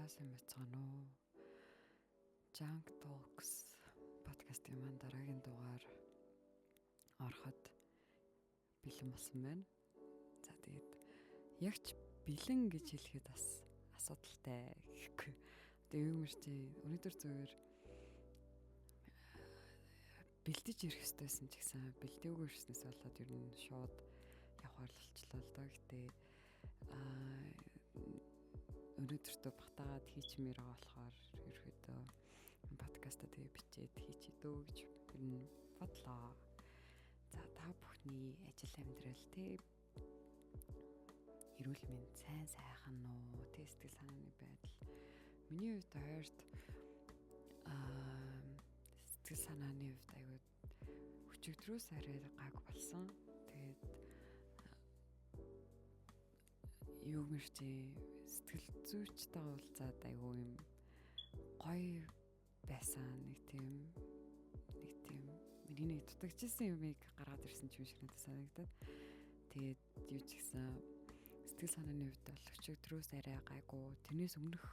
За, сайн байцгаана уу? Junk Talks подкастын маань дараагийн дугаар ороход бэлэн болсон байна. За, тэгээд яг ч бэлэн гэж хэлэхэд бас асуудалтай гэхгүй. Одоо юу мэр чи өнөөдөр зүгээр бэлдэж ирэх ёстойсэн ч гэсэн бэлдээгүй ирснээс болоод ер нь шууд явахаар л болчлоо л доо. Гэтэ өнөөдөртөө багтаагаад хийчмээр байгаа болохоор ерөөдөө подкаста тэгээ бичээд хийчихье дөө гэж ер нь бодлоо. За, та бүхний ажил амьдрал, те, эрүүл мэнд сайн сайхан уу? Тэ, сэтгэл санааны байдал. Миний хувьд ойрт сэтгэл санааны хувьд аягүй өчигдрөөс арай гайг болсон. Тэгээд юу мэр чи сэтгэл зүйчтэйгээ уулзаад айгүй юм гоё байсан. Нэг тийм миний нэг дутагдчихсан юмыг гаргаад ирсэн юм шиг надад санагдаад. Тэгээд юу ч гэсэн сэтгэл санааны хувьд бол өчигдрөөс арай гайгүй. Тэрнээс өмнөх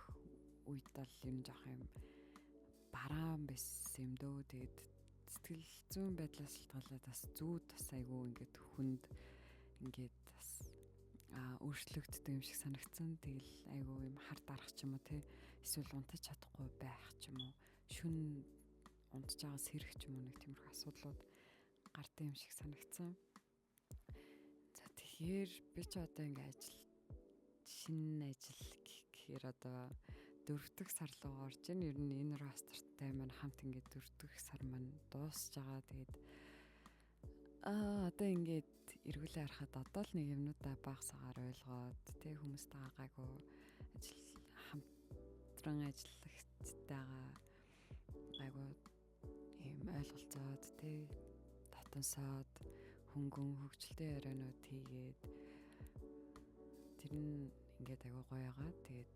үед бол ер нь жоох юм бараан байсан юм дөө. Тэгээд сэтгэл зүйн байдлаас шалтгаалаад бас зүүд бас айгүй ингээд хүнд ингээд бас өөрчлөгддөг юм шиг санагдсан. Тэгэл айгүй юм хар дарах ч юм уу, те, эсвэл унтаж чадахгүй байх ч юм уу, шүн унтж байгаа сэрэх ч юм уу, нэг тиймэрхүү асуудлууд гардаг юм шиг санагдсан. За, тэгэхээр би ч одоо ингээ ажил, шинэ ажил гэхээр одоо дөрөв дэх сар руу орж ийн. Ер нь энэ roster тай маань хамт ингээд дөрөв дэх сар маань дуусж байгаа. Тэгээд одоо ингээд эргүүлээ харахад одоо л нэг юмнуудаа багсагаар ойлгоод, тэг, хүмүүстэйгээ гайгүй ажил, хамтран ажиллагчтайгаа гайгүй ийм ойлголцоод, тэг, татансаад, хөнгөн хөгжилтэй ярианууд хийгээд, тэр нь ингээд айгүй гоё байгаа. Тэгээд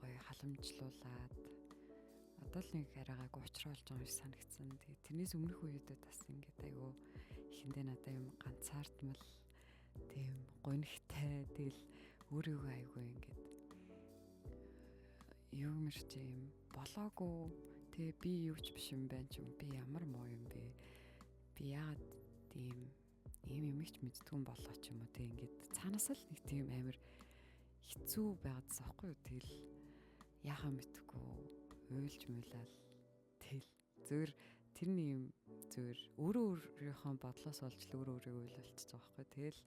гоё халамжлуулад одоо л нэг арайгаагүй учруулж байгаа юм шиг санагдсан. Тэгээд тэрнээс өмнөх үеүүдэд бас ингээд айгүй эхэндээ надад юм ганцаардмал, тийм гонигтай, тэгэл өөрийгөө айгүй ингээд юу мэр чи юм болоогүй, тэгээ би юу ч биш юм байна ч юм, би ямар муу юм бэ, би яагаад тийм ийм юм их ч мэддгүй болоо ч юм уу, тэг, ингээд цаанаасаа л нэг тийм амар хэцүү байгаадсан аахгүй юу. Тэгэл яхаа мэдхгүй уйлж муйлал, тэгэл зөөр тэрний юм зөөр өөрөө өөрийнхөө бодлоос олж л өөрөө өөрийгөө уйлуулчихж байгаа байхгүй. Тэгэл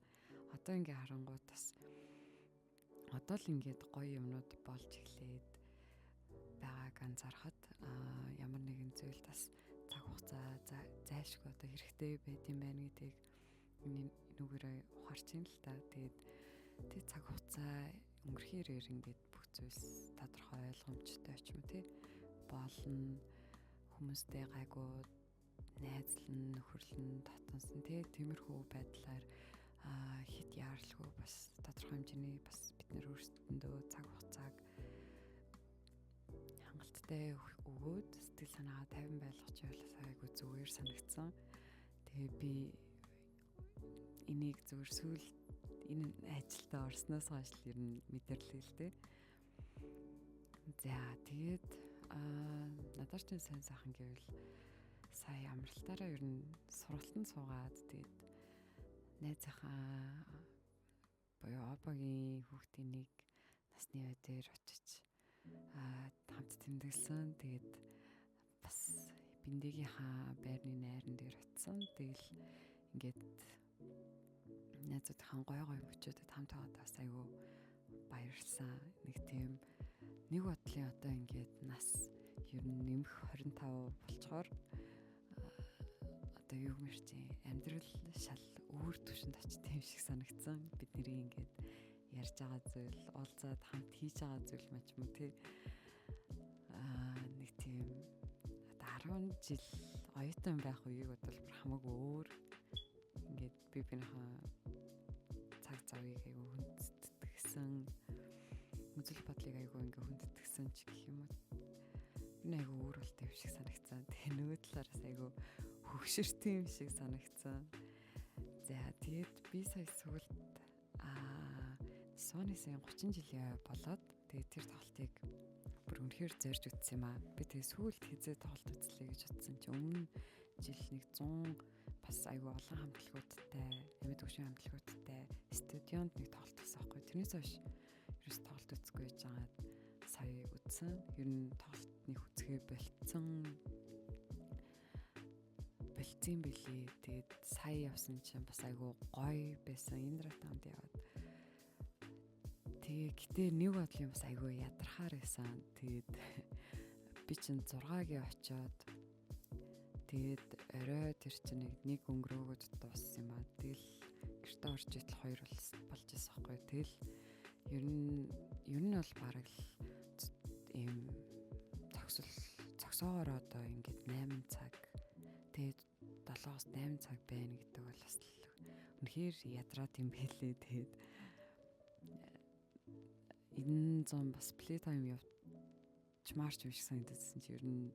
одоо ингээ харангуут бас одоо л ингээд гоё юмнууд болж эхлээд байгааг анзаархад ямар нэгэн зүйл бас цаг хугацаа зайлшгүй одоо хэрэгтэй байд юм байна гэдгийг энүүгээрээ ухаарч юм л та. Тэгээд тэг цаг хугацаа өнгөрөхөөр ингээд бүх зүйлс тодорхой ойлгомжтой ч юм уу, тий, болно. Хүмүүстэй гайгүй найзлан, нөхөрлөн, татансан, тий, тиймэрхүү байдлаар хит яаралгүй бас тодорхой хэмжээний бас бид нэр өөрсдөндөө цаг хугацааг хангалттай өгөөд сэтгэл санаагаа тайван байлгах байвал айгүй зүгээр санагдсан. Тэгээ би энийг зүгээр сүүл энэ ажилдаа орсноос хойш л ер нь мэдэрлээ л дээ. За, тэгээд надад ч сайн сайхан гэвэл сая амралтаараа ер нь сургалтанд суугаад, тэгээд найзынхаа буюу Обогийн хүүхдийн нэг насны ой дээр очиж хамт тэмдэглэсэн. Тэгээд бас Бэндэгийнхаа байрны найран дээр очисон. Тэгэл ингээд найзуудынхаа гой гой мөчүүдэд хамт байгаад бас айгүй баярлсан. Нэг тийм нэг бодлын одоо ингээд нас ер нь нэмэх 25 болчоор одоо юу гэмэр чи амьдрал шал өөр түвшинд очсон юм шиг санагдсан. Бидний ингээд ярьж байгаа зүйл, уулзаад хамт хийж байгаа зүйл мач юм тий. Нэг тийм одоо 10 жил оюутан байх үеийг бодвол хамаагүй өөр. Ингээд би бинийхээ цаг завыг айгүй хүндэтгэсэн, үзэл бодлыг айгүй ингээ хүндэтгэсэн ч гэх юм уу. Энэ айгүй өөр болтой юм шиг санагдсан. Тэгээ нөгөө талаараас айгүй хөгшөртөн юм шиг санагдсан. За, тэгээд би сая сүлд Sony-сын 30 жилийн болоод, тэгээд тэр тоглолтыг үнэхээр зорж үзсэн юм аа. Би тэгээ сүүлд хизээ тоглолт үзлээ гэж утсан чи өмнө жил нэг 100 бас айгүй олон хамтлагуудтай, амьд хөгжмийн хамтлагуудтай стадионд нэг тоглолт болсон байхгүй. Тэрнээс хойш ерөөс тоглолт үзэхгүй байж байгаад сая үзсэн. Ер нь тоглолт нэг үзэхээ болцсон юм бэлээ. Тэгээд сая явсан чинь бас айгүй гоё байсан. Индратанд яваад. Тэгээ гэтээ нэг бодлын бас айгүй ядархаар байсан. Тэгээд би чинь 6-гийн очиод тэгээд орой тэр чинь нэг өнгөрөөгөөд дууссан юм аа. Тэгэл гэртээ орж идэл 2 болж исэн байхгүй. Тэгэл ер нь бол бараг л ийм зогсоогоор одоо ингээд 8 цаг тэгээд 7-оос 8 цаг байна гэдэг бол бас үнэхээр ядраад юм байлээ. Тэгээд энэ зам бас play time явчмаарч юм шиг санагдсан чи ер нь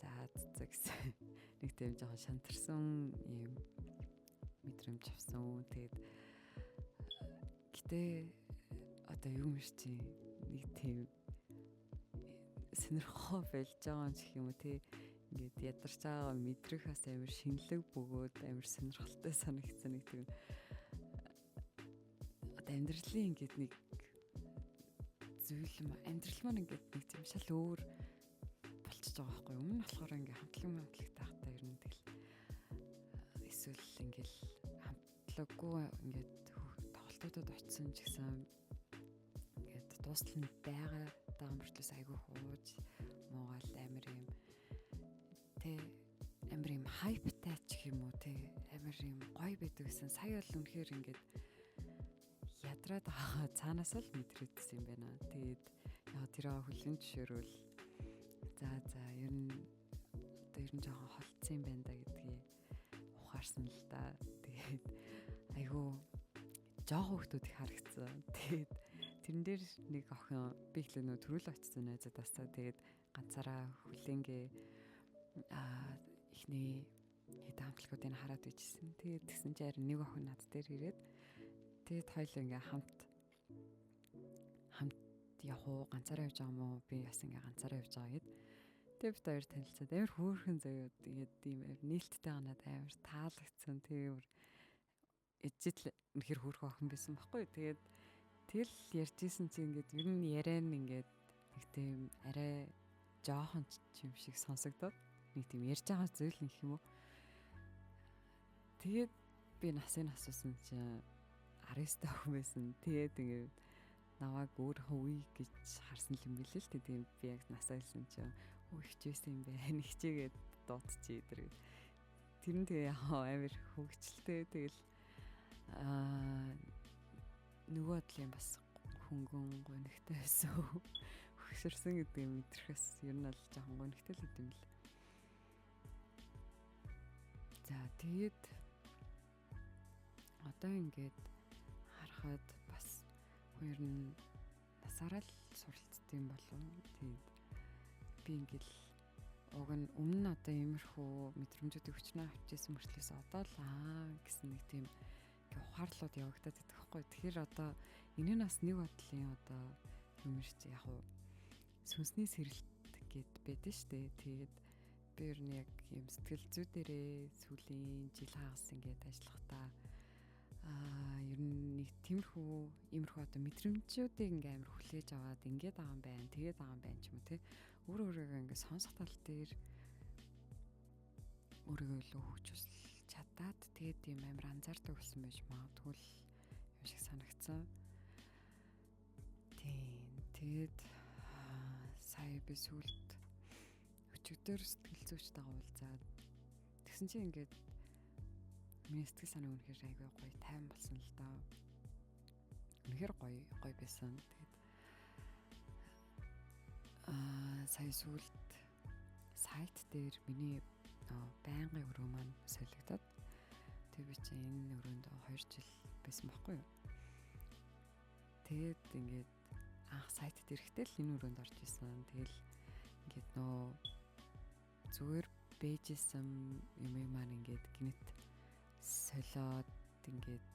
за гэсэн нэг тийм жоохон шантарсан юм мэдрэмж авсан. Тэгээд гэтээ одоо юу мэр чи нэг тийм сонирхоо болж байгаа юм ч гэх юм уу те ингээд ядарч байгаа мэдрэх бас амар шинэлэг бөгөөд амар сонирхолтой санагдсан нэг тийм одоо амьдралын ингээд нэг зүйл амьдрал маань ингээд нэг тийм шал өөр болчихж байгаа байхгүй. Өмнө нь болохоор ингээд хамтлаг тахтай ер нь тэгэл эсвэл ингээд хамтлаггүй ингээд тоглолтуудад очисон ч гэсэн ингээд дуустал нь байгаа даа мөртлөөс айгүй хууж муугаал амар юм тэ амар юм хайптай ч гэх юм уу тэ амар юм гоё байдаг гэсэн. Сая бол үнэхээр ингээд ядраад байгаа цаанаас л мэдрэгдсэн юм байна. Тэгээд яг тэр хүлэн зөвшөөрвөл за ер нь одоо ер нь жоохон холцсон юм байна да гэдгийг ухаарсан л да. Тэгээд айгүй жоохон хүмүүс их харагдсан. Тэгээд тэрэн дээр нэг охин би ихлэ нөө төрүүл очсон найзуудаасаа тэгээд ганцаараа хүлэнгээ эхний хэд хамтлагуудыг хараад ижсэн. Тэгээд тэгсэн чинь харин нэг охин над дээр ирээд тэгээд хоёул ингээ хамт явах уу ганцаараа явж байгаа юм уу? Би бас ингээ ганцаараа явж байгаа гэд. Тэгээд бид хоёр танилцаад амар хөөрхөн заяа тэгээд ийм амар нээлттэй ганаад амар таалагдсан. Тэгээд ээжэл үнэхэр хөөрхөн охин байсан байхгүй. Тэгээд тэгэл ярьжсэн чи ингээд ер нь яриа нь ингээд нэг тийм арай жоохон юм шиг сонсогдоод нэг тийм ярьж байгаа зүйл нь гэх юм уу. Тэгээд би насыг асуусан чинь 19 та охин байсан. Тэгээд ингээд намайг өөрийнхөө үе гэж харсан юм билээ л дээ. Тийм би яг насаа хэлсэн чинь өө хичээсэн юм байна. Хичээгээд дуудчих тэр. Тэр нь тэгээ яа амар хөвгчлээ. Тэгэл нөгөө талын бас хөнгөн гонигтай байсан. Хөксөрсөн гэдгийг мэдрэхээс ер нь бол жоохон гонигтай л гэдэм бил. За тэгээд одоо ингээд харахад бас хүн ер нь насаараа л суралцдаг юм болов. Тэгээд би ингээд уг нь өмнө нь одоо иймэрхүү мэдрэмжүүдийг хүчнээ авч ирсэн мөртлөөс одоо л аа гэсэн нэг тийм ухаарлууд явагдаад идэх байхгүй. Тэгэхээр одоо энэ нь бас нэг бодлын одоо юм чи яг уу сүнсний сэрэлт гэд байдэн штэ. Тэгээд би ер нь яг юм сэтгэл зүй дээрээ сүүлийн жил хагас ингээд ажиллахдаа ер нь нэг тиймэрхүү иймэрхүү одоо мэдрэмжүүдийг ингээ амар хүлээж аваад ингээд байгаа юм байна, тэгээд байгаа юм байна ч юм уу те. Өөр өөрийгөө ингээ сонсох тал дээр өөрийгөө илүү хөгжүүлж чадаад тэгээд ийм амар анзаардаг болсон байж магадгүй л юм шиг санагдсан. Тийм. Тэгээд сая би сүлд өчигдөр сэтгэл зүйчтэйгээ уулзаад тэгсэн чинь ингээд миний сэтгэл санаа үнэхээр айгүй гоё тайван болсон л доо. Үнэхээр гоё гоё байсан. Тэгээд сая сүлд сайт дээр миний байнгын өрөө маань солигдоод тэг би чинь энэ өрөөнд 2 жил байсан байхгүй юу. Тэгээд ингээд анх сайт дээр ирэхдээ л энэ өрөөнд орж исэн. Тэгэл ингээд нөө зүгээр бэжсэн юм маань ингээд гинэт солиод ингээд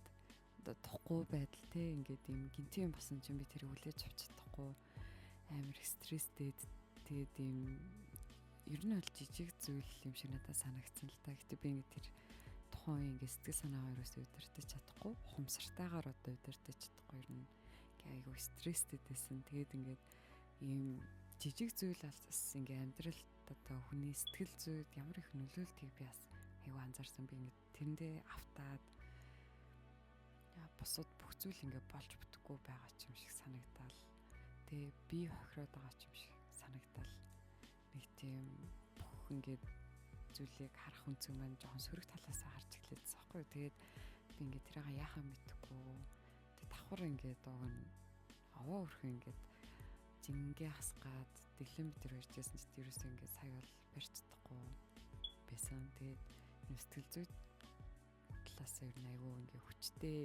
одоо тухгүй байдал те ингээд юм гинти юм болсон чинь би тэр хүлээж авч чадахгүй амар стресстэй Тэгээд ийм ер нь бол жижиг зүйл юм шиг надад санагдсан л та. Гэтэ би ингээд тэр тухайн үеийн ингээд сэтгэл санаагаа ерөөсөө удирдах чадахгүй, ухамсартайгаар одоо удирдах чадахгүй, ер нь айгүй стресстэй байсан. Тэгээд ингээд ийм жижиг зүйл бас ингээд амьдралд одоо хүний сэтгэл зүйд ямар их нөлөөлтгийг би бас айгүй анзаарсан. Би ингээд тэрэндээ автаад бусад бүх зүйл ингээд болж бүтэхгүй байгаа ч юм шиг санагдаал. Тэгээ би хохироод байгаа ч юм шиг санагдаал. Нэг тийм бүх ингээд зүйлийг харах өнцөг маань жоохон сөрөг талаасаа харж эхлэдсэн байхгүй юу. Тэгээд би ингээд тэрийг яхаа мэдэхгүй. Тэг давхар ингээд уг нь овоо өрхөн ингээд жингээ хасгаад дэлэн битэр барьжсэн ч ерөөсөө ингээд сая бол барьж чадахгүй байсан. Тэгээд сэтгэл зүй талаасаа ер нь айгүй ингээд хүчтэй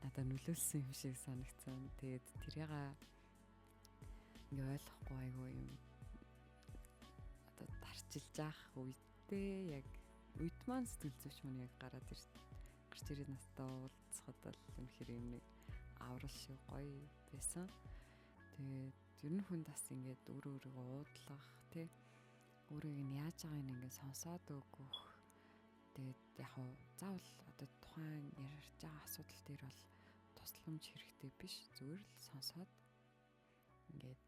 надад нөлөөлсөн юм шиг санагдсан. Тэгээд тэрийг ингээ ойлгохгүй айгүй юм одоо тарчилж аах үедээ яг үед маань сэтгэл зүйч маань яг гараад гарч ирээд надтай уулзахад бол үнэхээр юм нэг аврал шиг гоё байсан. Тэгээд ер нь хүн бас ингээд өөрөө өөрийгөө уудлах тий өөрийг нь яаж байгааг нь ингээд сонсоод өгөх. Тэгээд яг хуу заавал одоо тухайн ярьж байгаа асуудал дээр бол тусламж хэрэгтэй биш, зүгээр л сонсоод ингээд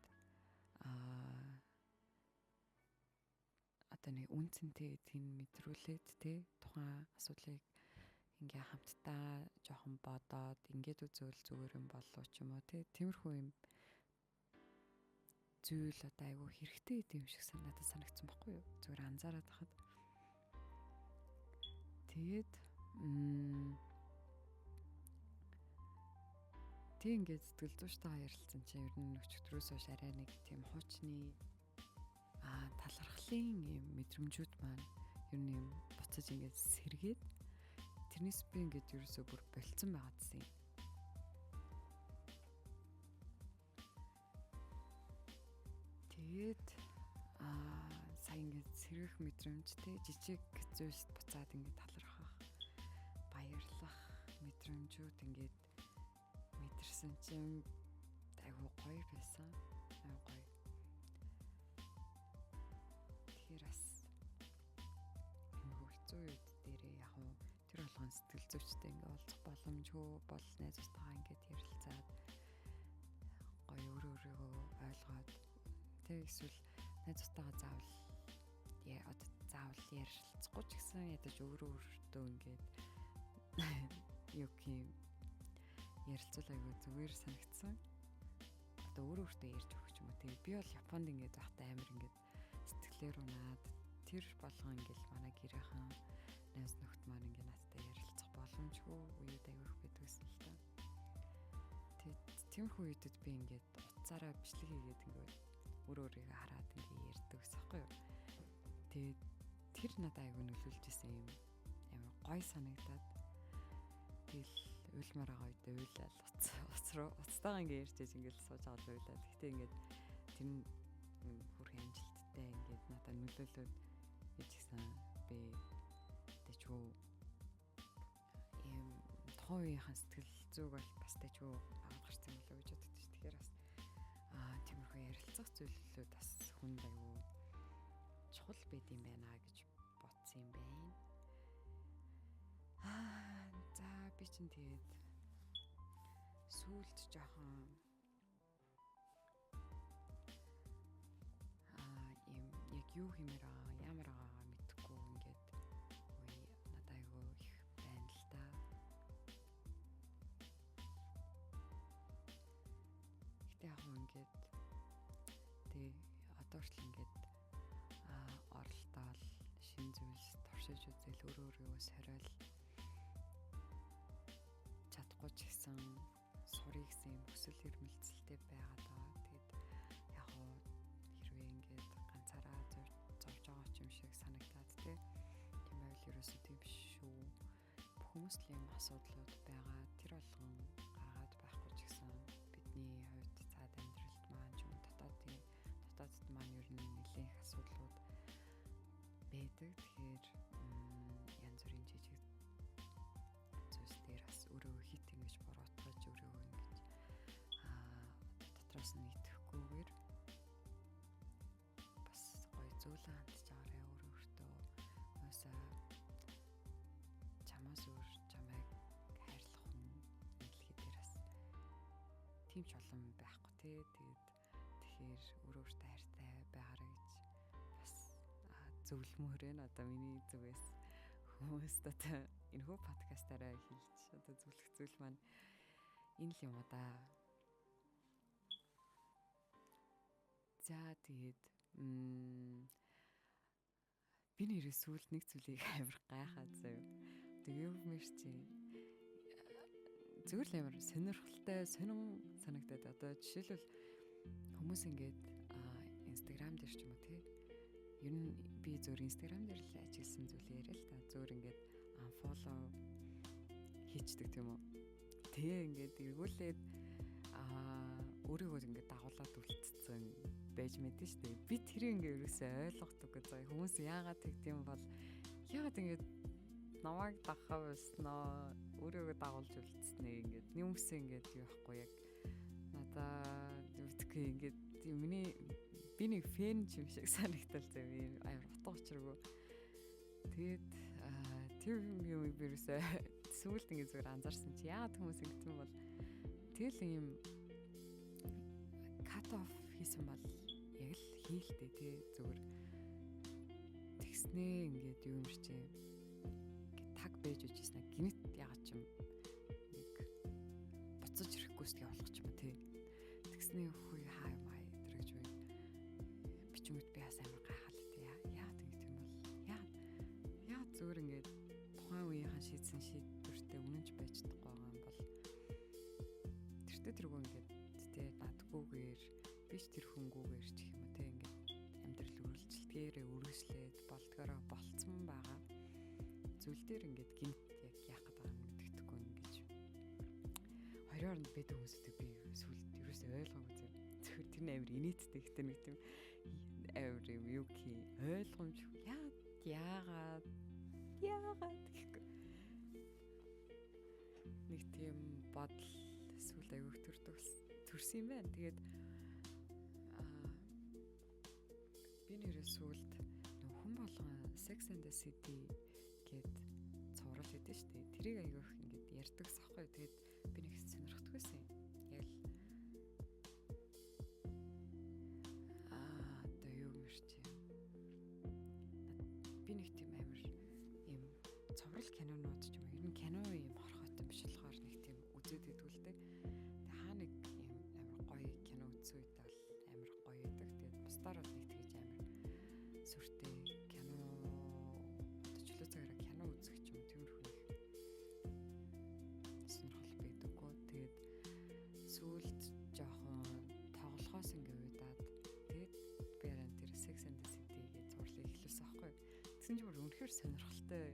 одоо нэг үн цэнтэй гэдгийг мэдрүүлээд тий тухайн асуудлыг ингээ хамтдаа жоохон бодоод ингээд үзвэл зүгээр юм болов ч юм уу тий тиймэрхүү юм зүйл одоо айгүй хэрэгтэй гэдэг юм шиг надад санагдсан байхгүй юу, зүгээр анзаараад хахад. Тэгээд тэг ингээд сэтгэл зүйчтэйгээ ярилцсан чинь ер нь өчигдрөөс хойш арай нэг тийм хуучны талархлын юм мэдрэмжүүд маань ер нь юм буцаж ингээд сэргээд тэрнээс би ингээд ерөөсөө бүр болцсон байгаа гэсэн юм. Тэгээд сая ингээд сэргэх мэдрэмжтэй жижиг зүйлсд буцаад ингээд талархах, баярлах мэдрэмжүүд ингээд мэдэрсэн чинь айгүй гоё байсан. Айгүй гоё. Тэгэхээр бас юм хэцүү үед дээрээ яг уу тэр болгон сэтгэл зүйчтэй ингээд уулзах боломжгүй бол найзтайгаа ингээд ярилцаад гоё өөрөө өөрийгөө ойлгоод тэг эсвэл найзтайгаа заавал одоо заавал ярилцахгүй ч гэсэн ядаж өөрөө өөртөө ингээд юу гэх юм ярилцвал айгүй зүгээр санагдсан. Одоо өөрөө өөртөө ярьж өгөх юм уу. Тэгээ би бол Японд ингээд байхдаа амар ингээд сэтгэлээр унаад тэр болгон ингээд манай гэрийнхэн найз нөхд маань ингээд надтай ярилцах боломжгүй үеуд айгүй их байдаг гэсэн л та. Тэгээд тиймэрхүү үедэд би ингээд утсаараа бичлэг хийгээд ингээд өөр өөрийгөө хараад ингээд ярьдаг гэсэн байхгүй юу. Тэгээд тэр надад айгүй нөлөөлж исэн юм амар гоё санагдаад тэгэл уйлмаар байгаа үедээ уйлал уц руу уцтайгаа ингээд ярьж иж ингээд сууж байгаа л уйлал. Гэтэ ингээд тэр нь хүрхэн амжилттай ингээд надад нөлөөлөөд иж гисэн би тэжгүй ийм тухайн үеийнхэн сэтгэл зүйг бол бас тэжгүй аваад гарсан юм болоо гэж боддог ш. Тэгэхээр бас тиймэрхүү ярилцах зүйлүүд бас хүнд айгүй чухал байд юм байна гэж бодсон юм байна. За би чинь тэгээд сүүлд жоохон ийм яг юу хиймээр байгаа, ямар байгаагаа мэдэхгүй ингээд үе надад айгүй их байна л та. Гэтэ яг хөө ингээд тэг одоо хүртэл ингээд оролдоол шинэ зүйлс туршиж үзэл өөрөө өөрийгөө сориол чадахгүй ч гэсэн сурыг гэсэн юм хүсэл эрмэлзэлтэй байгаад байгаа. Тэгээд яг уу хэрвээ ингээд ганцаараа зовж байгаа ч юм шиг санагдаад те. Тийм байвал ерөөсөө тийм биш шүү. Бүх хүмүүс л юм асуудлууд байгаа. Тэр болгон гаргаад байхгүй ч гэсэн бидний хувьд цаад амьдралд маань ч юм дотоодд маань ер нь нэлээх асуудлууд байдаг. Тэгэхээр янз бүрийн жижиг зүйлс дээр бас өөрөө хит ингэж буруутгаж өөрөө ингэж дотроос нь итгэхгүйгээр Зөвлөн хандж байгаарай өөрөө өөртөө. Уусаа чамаас өөр чамайг хайрлах хүн дэлхий дээр бас тийм ч олон байхгүй тий. Тэгээд тэгэхээр өөрөө өөртөө хайртай байгаарай гэж бас зөвлөмөр байна. Одоо миний зүгээс хүмүүст одоо энэхүү подкастаараа хэлж одоо зөвлөх зүйл маань энэ л юм да. За тэгээд би нэрээ сүүлд нэг зүйлийг амар гайхаад заяа. Тэгээ юу мэр чи зүгээр л амар сонирхолтой, сонин санагдаад одоо жишээлбэл хүмүүс ингээд Instagram дээр ч юм уу тий. Ер нь би зөвөр Instagram дээр л ажилласан зүйлээ яриа л та. Зөвөр ингээд unfollow хийчдэг тийм үү. Тэгээ ингээд эргүүлээд өөрийгөө ингээд дагуулад үлдсэн байж мэдэн штэ. Би тэрийг ингээд ерөөсөө ойлгохгүй гэж байгаа. Хүмүүс яагаад тэгдэм бол яагаад ингээд намайг дагахаа болсноо өөрийгөө дагуулж үлдснээ ингээд нэмсэн ингээд юу байхгүй яг надаа мэдгүй ингээд миний би нэг фэн юм шиг санагдал зав юм амар утга учиргүй. Тэгээд тэр юм би ерөөсөө сүүлд ингээд зүгээр анзаарсан чи яагаад хүмүүс ингэсэн бол тэгэл юм cut off хийсэн бол яг л хийлтэй тий зүгээр тэгснээ ингээд юу юм чи таг байж үжсэн гинэт яагаад ч юм нэг буцаж ирэхгүй сэтгээ болох ч юм тий. Тэгснээ хүй хаа юм аа тэр гэж би бичингүүд би бас амар гайхал тий. Яагаад ингэж юм бол яагаад зүгээр ингээд тухайн үеийнхэн шийдсэн шийдвэртэй үнэнч байж чадахгүй байгаа юм бол тэртээ тэргүй ингээд тий надгүйгээр биш тэр хүнгүүгээр ч гэх юм уу тий ингээд амьдрал үргэлжилдгээрээ үргэлжлээд болдгоороо болцсон байгаа зүйл дээр ингээд гинт яг яах гээд байгаа юм мэддэхгүй ингэж хоёрын оронд байдаг хүмүүсүүдийг би сүлд ерөөсөө ойлгоогүй зэ. Зөвхөн тэр нь амар инээдтэй гэхдээ нэг тийм амар юм юу гэх ойлгомжгүй. Яагаад гэхгүй. Нэг тийм бодол эсвэл аягүй төрдөг төрсөн юм байна. Тэгээд би нэрээ сүлд нөх хүн болгон Sex and the City гээд цуврал өгдөө шүү дээ. Тэрийг аягүй их ингээд ярьдаг сахгүй. Тэгээд би нэг сонирхдаггүй байсан. Яг л одоо юу мэрч юм. Би нэг тийм амар юм цуврал кинонууд ч юм уу. Ер нь кино юм хорхотой биш болохоор нэг тийм үзээд идэггүй л дээ. Тэг хаа нэг юм амар гоё кино үзсэн үед бол амар гоё идэг. Тэгээд бусдаар бол нэг тэгж амар сүртэй кино одоо чөлөө цагаараа кино үзэх ч юм тиймэрхүү нэг сонирхол байдаггүй. Тэгээд сүүлд жоохон тоглохоос ингээ уйдаад тэгээд би арай тэр Sex and the City гэж цувралыг эхлүүлсэн аахгүй. Тэгсэн чинь бүр үнэхээр сонирхолтой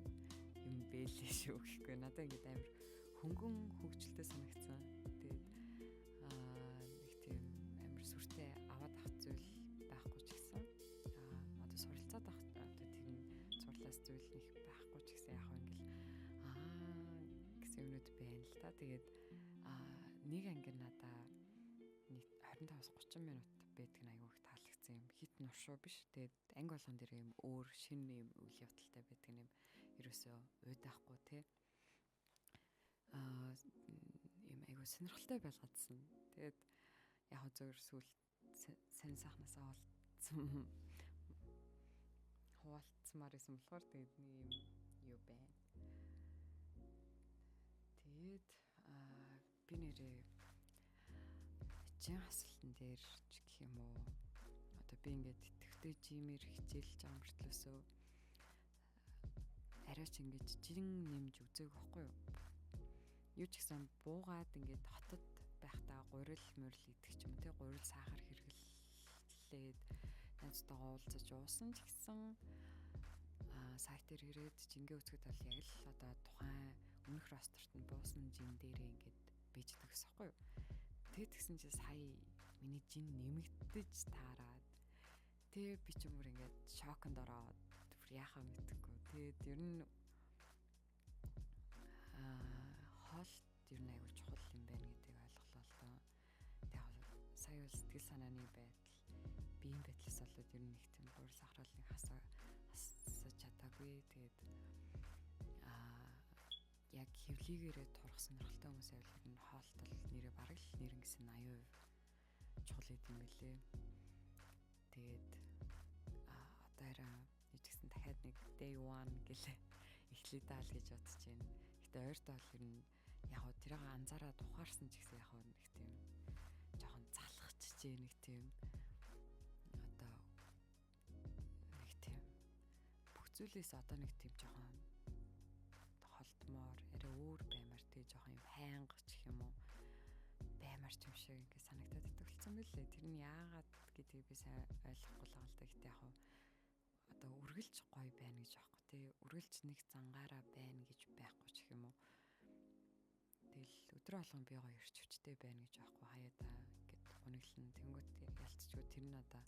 юм бэлээ шүү гэхгүй. Надад ингээд амар хөнгөн хөгжилтэй санагдсан. Тэгээд нэг тийм амар сүртэй аваад авах зүйл байхгүй ч гэсэн одоо суралцаад авах одоо тэр цувралаас зүйл нэг байхгүй ч гэсэн яг ингээл гэсэн юмнууд байна л та. Тэгээд нэг анги надаа 25-аас 30 минут байдаг нь аягүй их таалагдсан юм. Хит нуршуу биш. Тэгээд анги болгон дээр юм өөр шинэ юм үйл явдалтай байдаг юм. Ерөөсөө уйдаахгүй те. Юм аягүй сонирхолтой байлгаадсан. Тэгээд яг зөвөр сүүл сайн сайхнаас олцсон хуваалцмаар исэн болохоор тэгээд нэг юм юу байна. Тэгээд би нэрээ чин хасалтан дээр ч гэх юм уу. Одоо би ингээд итгэвтэй жимээр хичээлж байгаа мөртлөөсөө арай ч ингээд жин нэмж үзег байхгүй юу. Юу ч гэсэн буугаад ингээд хотод байхдаа гурил морил идэх ч юм уу те гурил сахар хэрэглээд найзтайгаа уулзаж уусан ч гэсэн сайт дээр ирээд жингээ үзэхэд бол яг л одоо тухайн өмнөх ростерт нь буусан жин дээрээ ингээд бийждэг гэсэн байхгүй юу. Тэгээд тэгсэн чи сая миний жин нэмэгдэж таарад тэгээ би ч юм уу ингээд шоконд ороод бүр яхаа мэдэхгүй. Тэгээд ер нь хоолт ер нь аягүй чухал юм байна гэдгийг ойлголоо л доо. Тэгээд сая бол сэтгэл санааны байдал, биеийн байдлаас болоод ер Ер нь нэг тийм гурил сахруулыг хасаж чадаагүй. Тэгээд яг хевлийгээрээ турах сонирхолтой хүмүүс байвал ер нь хоолтол нэрээ бараг л нэрэн гэсэн 80% чухал гэдэм билээ. Тэгээд одоо хараа нэг ч гэсэн дахиад нэг day one гэлээ эхлэе даа л гэж бодож байна. Гэтэ ойртоо бол ер нь яг хөө тэрийг анзаараад ухаарсан ч гэсэн яг хөө нэг тийм жоохон залхчихжээ, нэг тийм одоо нэг тийм бүх зүйлээс одоо нэг тийм жоохон холдмоор арай өөр баймар, тэгээ жоохон юм хайнга ч гэх юм уу баймар ч юм шиг ингээд санагдаад итгэвэлсэн мөлий. Тэр нь яагаад гэдгийг би сайн ойлгохгүй л байгаа л да. Гэтэ яг хөө одоо үргэлж гоё байна гэж аахгүй тий. Үргэлж нэг зангаараа байна гэж байхгүй ч гэх юм уу. Тэгэл өдрө болгон би гоё эрч хүчтэй байна гэж аахгүй, хаяа та ингээд гуниглан тэнгуут ялцчгүй тэр нь одоо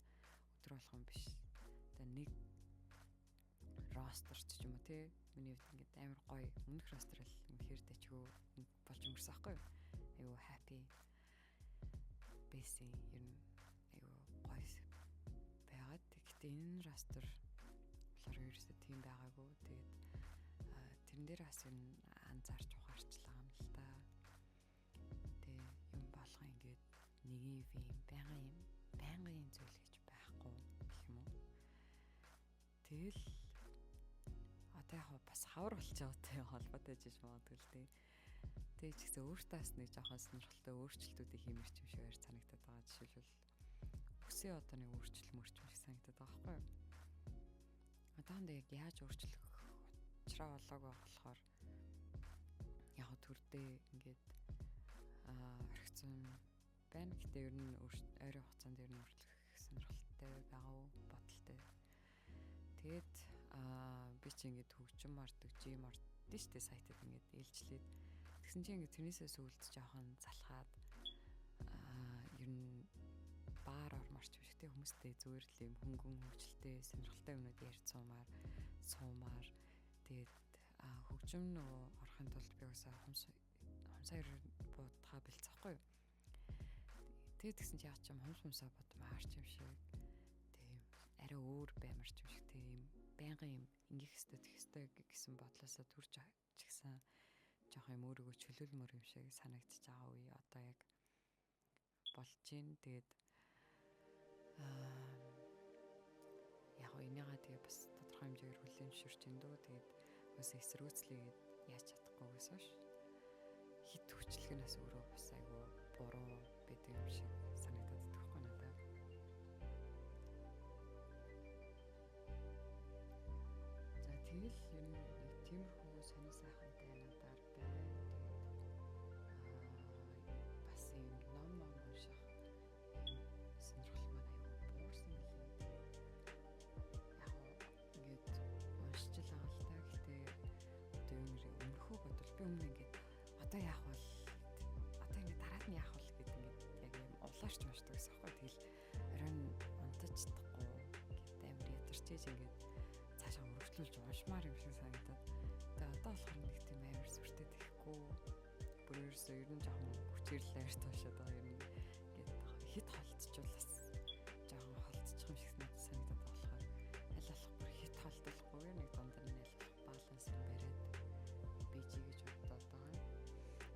өдрө болгон биш. Одоо нэг ростер ч юм уу тий. Миний хувьд ингээд амар гоё өмнөх ростер л үнэхээр дэчгүй болж өнгөрсөн аахгүй юу. Айгу happy байсан, ер нь айгу гоё байгаад. Гэхдээ энэ ростер болохоор ерөөсөө тийм байгаагүй. Тэгээд тэрэн дээр бас ер нь анзаарч ухаарчлаа юм л та. Тэгээ юм болгон ингээд нэг юм байнгын юм зүйл гэж байхгүй гэх юм уу. Тэгэл одоо яг бас хавар болж байгаатай холбоотой жиж магадгүй л дээ. Тэгээ ч гэсэн өөртөө бас нэг жоохон сонирхолтой өөрчлөлтүүдийг хиймэр ч юм шиг ойр санагдаад байгаа. Жишээлбэл үсээ одоо нэг өөрчлөл мөрч юм шиг санагдаад байгаа байхгүй юу? Одоохондоо яг яаж өөрчлөх учраа болоогүй болохоор яг төрдөө ингээд орхицсан байна. Гэтэ ер нь ойрын хугацаанд ер нь өөрчлөх сонирхолтой байгаа уу бодолтой. Тэгээд би чи ингээд хөгжим ордог, жим ордсон шүү дээ, сайтад ингээд ээлжлээд. Тэгсэн чинь ингээд тэрнээсээ сүүлд жоохон залхаад ер нь баар орморч юм шиг те, хүмүүстэй зүгээр л юм хөнгөн хөгжилтэй сонирхолтой юмнууд ярьж суумаар. Тэгээд хөгжим нөгөө орохын тулд би уусаа хумсаа будгаа бэлцэхгүй юу. Тэгээд тэгсэн чи яа ч юм хумсаа будмаар ч юм шиг тийм арай өөр баймар ч юм шиг тийм байнгын юм ингэх ёстой тэгэх ёстой гэсэн бодлосоо төрж ч гэсэн жоохон юм өөрийгөө чөлөөлмөр юм шиг санагдчихж байгаа үе одоо яг болж байна. Тэгээд яг гоо энийгээ тэгээ бас тодорхой хэмжээгээр хүлээн зөвшөөрч ин дөө. Тэгээд бас эсэргүүцлийгээд яаж чадахгүй гэсэн ш. Хит хүчлэг нь бас өөрөө бас айгүй буруу байдаг юм шиг санагдаад байдаг хгүй надад. За тэгэл ер нь нэг тиймэрхүү сонин сайхантай надаар байна. Тэгээд бас юм ном унших юм сонирхол маань айгүй буурсан мөлий. Яг ингээд уншиж л байгаа л та. Гэтэ одоо юм нэр өмнөхөө бодвол би өмнө ингээд одоо яах вэ? Одоо ингээд дараад нь яах вэ гэд ингээд яг юм улаарч уншдаг гэсэн аахгүй. Тэгэл оройн унтаж чадахгүй гэд амар ядарч ээж ингээд цаашаа өргөжлүүлж уншмаар юм шиг санагдаад. Тэгээ одоо болохоор нэг тийм амар сүртэй тэхгүй. Бүр ерөөсөө ер нь жоохон хүчээр л ойр туушаад байгаа юм. Ингээд хит холдчихвол бас жоохон холдчих юм шиг санагдаад болохоор аль болох бүр хит холдохгүй нэг дунд нь аль болох баланс юм бариад бийж гэж бодоод байгаа юм.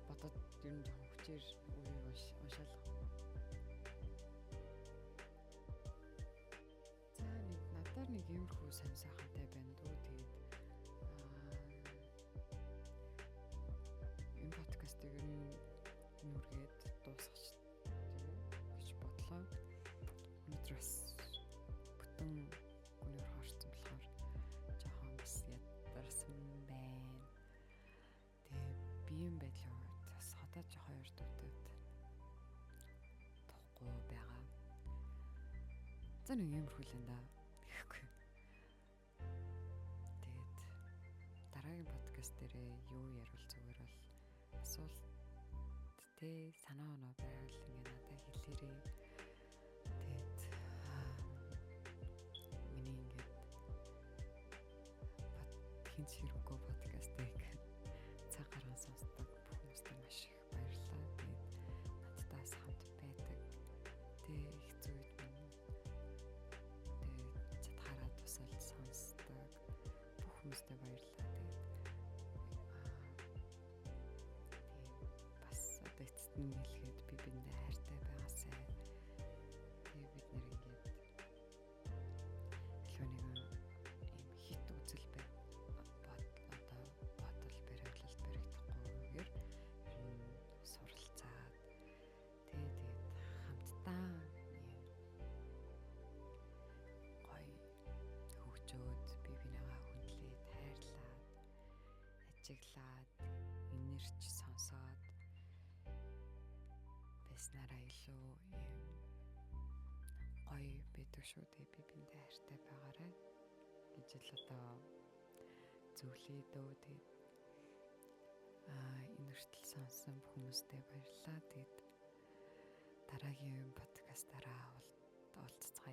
Бодоод ер нь жоохон хүчээр үе уншаал. За нэг надаар нэг иймэрхүү сайн сайхантай байна дүү. Тэгээд энэ подкастыг ер нь нүргээд дуусгах гэж бодлоо. Өнөөдөр бас бүтэн гүнээр хорцсон болохоор жоохон бас ядарсан байна. Тэгээ биеийн байдлын хувьд бас одоо жоохон ойр дутаад тухгүй байгаа. За нэг иймэрхүү л энэ да. Тэгэхгүй. Тэгээд дараагийн подкаст дээрээ юу ярил зүгээр бол асуулт тэ санаа оноо байвал ингээ надад хэлээрэй. Тэгээд миний ингээд хинч хэрэггүй подкастыг цаг гарган сонсдог бүх хүмүүстээ маш их баярлалаа. Тэгээд надтай бас хамт байдаг. Тэгээ их зүйд минь тэгээд Дүгнэн хэлэхэд би биэндээ хайртай байгаасай. Тэгээ бид нэр ингээд аливаа нэгэн ийм хит үзэл бод одоо бодол баримтлалт баригдахгүйгээр ер нь суралцаад тэгээд хамтдаа ийм гоё хөгжөөд бие биенийгээ хүндлээд хайрлаад ажиглаад инэрч сонсоод байснараа илүү ийм гоё байдаг шүү дээ. Би биэндээ хайртай байгаарай гэж л одоо зөвлөе дөө. Тэгээд энэ хүртэл сонссон хүмүүстээ баярлалаа. Тэгээд дараагийн подкастаараа уулзцгаая.